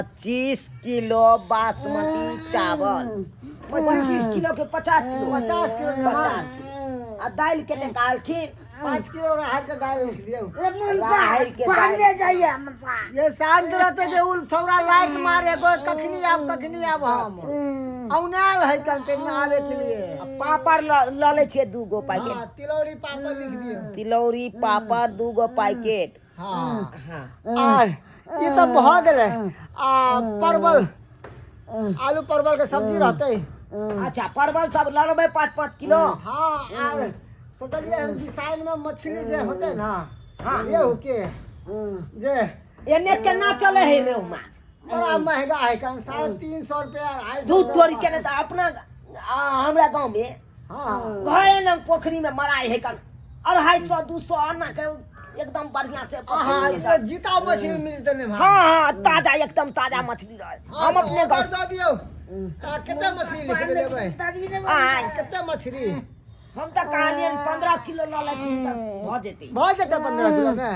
25 kilo basmati चावल। 25 kilo के 50 kilo? 50 kilo. 50 kilo. आ दालि कते कहलखिन? 5 किलो राहर के दालि लिख दियौ। राहरि के दालि। पाने जाइए मनसा। ये शांत रहते जे उल छौड़ा लाइट मारे गो, कखनी आब, कखनी आब, हम औनायल है कंटेन में आवे के लिए। आ पापड़ लऽ लै छियै 2 गो पैकेट। हाँ, तिलौरी पापड़ लिख दियौ। तिलौरी पापड़ 2 गो पैकेट। हाँ। हाँ। आ ई तऽ भऽ गेलै। आ परवल, आलू परवल के सब्जी रहतै। अच्छा, परवल सब लऽ लेबै 5-5 किलो। हाँ, आर सोचलियै हम बिसाइन में मछली जे होतै ना। हाँ। रेहू के जे। एने केना चले है रेहू माछ? बड़ा महंगा है, कन 350 रुपया, 250। दूध तोरी के ने तऽ अपना हमरा गाँव में घरे लग पोखरी में मराइ है कन 250, 200 अन्ना के, एकदम बढ़िया से हाँ, पोखरी में। ये जीता मछली मिलते नहीं। हाँ, ताजा, एकदम ताजा मछली रहे। हम अपने गाँव दऽ दियौ। आ, कते मछली लिख देबै? कते मछली? हम तऽ कहलियनि 15 किलो लऽ लेथिन तऽ भऽ जेतै। भऽ जेतै 15 किलो मे?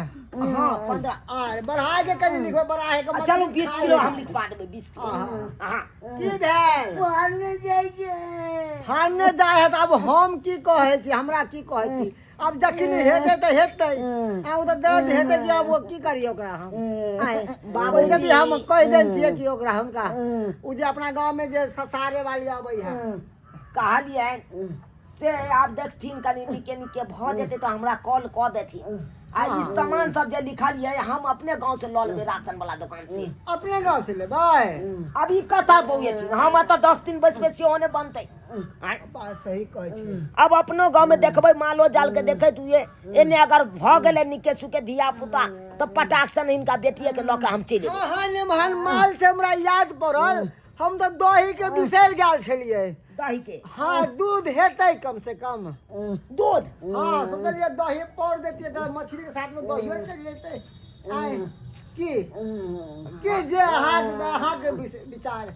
हाँ, 15। आ बढ़ा के कनि लिखबै, बढ़ा के। आ, चलू, मछली 20 खाय किलो लेबै। हम लिखवा देबै, 20 किलो। हाँ। की भेल? पाने जाइए। फाड़ने जाइ है तऽ आब हम की कहै छी, हमरा की कहै छी? आब जखन हेतै तऽ हेतै। आ ओ तऽ दर्द हेतै जे आब ओ की करियै ओकरा हम? आँय, बाबूजी। वैसे भी हम कहि देने छियै कि ओकरा हुनका ओ जे अपना गाँव में जे ससारे वाली अबै है। कहलियनि से आब देखथिन, कनि नीके नीके भऽ जेतै तऽ हमरा कॉल कऽ देथिन। आ ई सामान सब जे लिखलियै, हम अपने गाँव से लऽ लेबै राशन वाला दुकान से। अपने गाँव से लेबै? अब ई कतऽ बौएथिन? हम एतऽ 10 दिन बैसबै सेहो नहि बनतै। आँय? बात सही कहै छियै। अब अपनो गाँव में देखबै, मालो जाल के देखैत हुए एने अगर भऽ गेलै नीके सुके धिया पुता तऽ पटाक सन हिनका बेटिए के लऽ के हम चलि एबै। हाँ, निमहन माल से हमरा याद पड़ल, हम तऽ दही के बिसरि गेल छलियै। दही के? हाँ, दूध हेतै कम से कम? दूध? हाँ, सोचलियै दही पौर देतियै तऽ मछली के साथ में दहियो चलि जेतै। आय की की जे अहाँके विचार?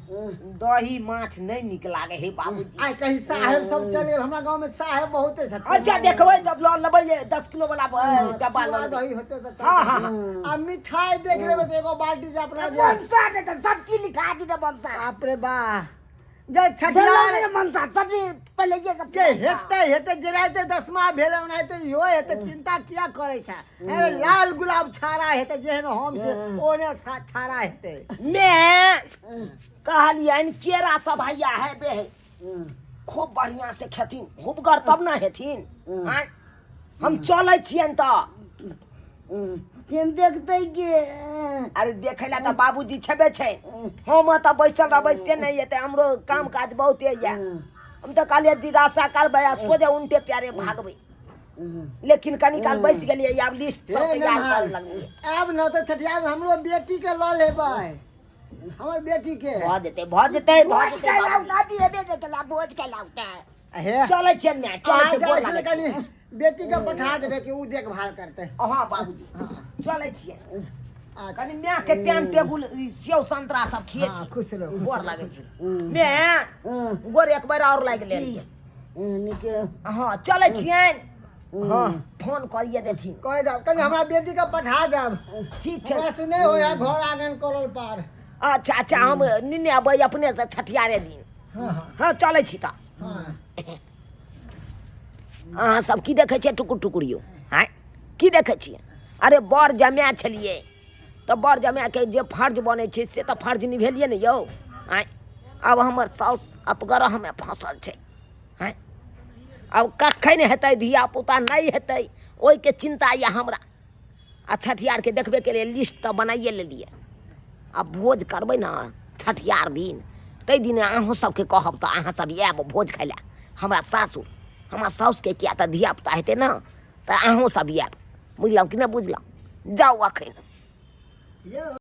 दही माछ नहि नीक लागे हे बाबूजी। आइ कहीं साहेब सब चलि गेल, हमरा गाँव में साहेब बहुते छथिन। अच्छा, देखबै तब लऽ लेबै जे 10 किलो वाला डब्बा लऽ चूड़ा लेबै। दही होतै तऽ। हाँ हाँ हाँ आ मिठाई देख लेबै तऽ एगो बाल्टी जे अपना जे मनसा दे तऽ सब चीज लिखा दी मनसा। बाप रे बा, जे छठियार मनसा सब पहले ये सब के हेतै, हेतै। जेनाहिते दसमा भेलै ओनाहिते इहो हेतै, चिंता किया करै छै? अरे, लाल गुलाब छाड़ा हेतै, जेहन हम से ओहने छाड़ा हेतै। मे कहलियनि केरा सब हैया है बे है, खूब बढ़िया से खेथिन, हुबगर तब ना हेथिन। आँय, हम चलै छियनि तऽ। केन देखते के? अरे, देखै ला तऽ बाबूजी छेबे छै, हम तऽ बैसल रहबै से नहि हेतै। हमरो काम काज बहुते यऽ। हम तऽ कहलियै दिदासा करबै आ सोझे उनटे प्यारे भागबै, लेकिन कनी काल बैस गेलियै, आब लिस्ट सब हे तैयार नमहर, करऽ लगलियै। आब न तऽ छठियार में हमरो बेटी के लऽ लेबै, हमर बेटी के। भऽ जेतै, भऽ जेतै, भऽ भोज जेतै के बाबूजी। लाउटा भी हेबे ने केला, भोज के लाउटा। हे, चलै छियनि माय, चलै अहाँ छियै, जाइ गोर छियै लागै कनि छियै। बेटी के पठा देबै कि ओ देखभाल करतै। हँ बाबूजी, चलै छियै। अच्छा। कनि माय के टाइम टेबुल ई सेव संतरा सब खिए हाँ, छी। खुश रहू, खुश गोर रहू। लागै छै माय, गोर एक बेर और लागि लेलियै। नीके। हँ, चलै छियनि। हाँ। फोन करिए देथिन। कहि देब, कनि हमरा बेटी के पठा देब। ठीक छै। हमरा से नहि होइ है घर आंगन करल पार। अच्छा, हम निन्ने अबै अपने से छठियारे दिन। हाँ। हँ, चलै छी तऽ। हाँ। अहाँ सब की देखै छियै टुकुर टुकुर यौ? आँय, की देखै छियै? अरे, बड़ जमाए छलियै तऽ बड़ जमाएके जे फर्ज बनै छै से तऽ फर्ज निभेलियै ने यौ। आँय, आब हमर साउस अपग्रहमे फँसल छै। आँय, आब कखन हेतै धिया पुता, नहि हेतै, ओहिके चिन्ता यऽ हमरा। आ छठियारके देखबे केलियै, लिस्ट तऽ बनाइए लेलियै। आ भोज करबै ने छठियार दिन, ताहि दिन अहूँ सबके कहब तऽ अहाँ सब आयब भोज खाय लए हमरा सासुर, हमरा साउसके, किया तऽ धिया पुता हेतै ने तऽ अहूँ सब आयब। बुझलहुँ कि नहि बुझलहुँ? जाउ अखन। यौ।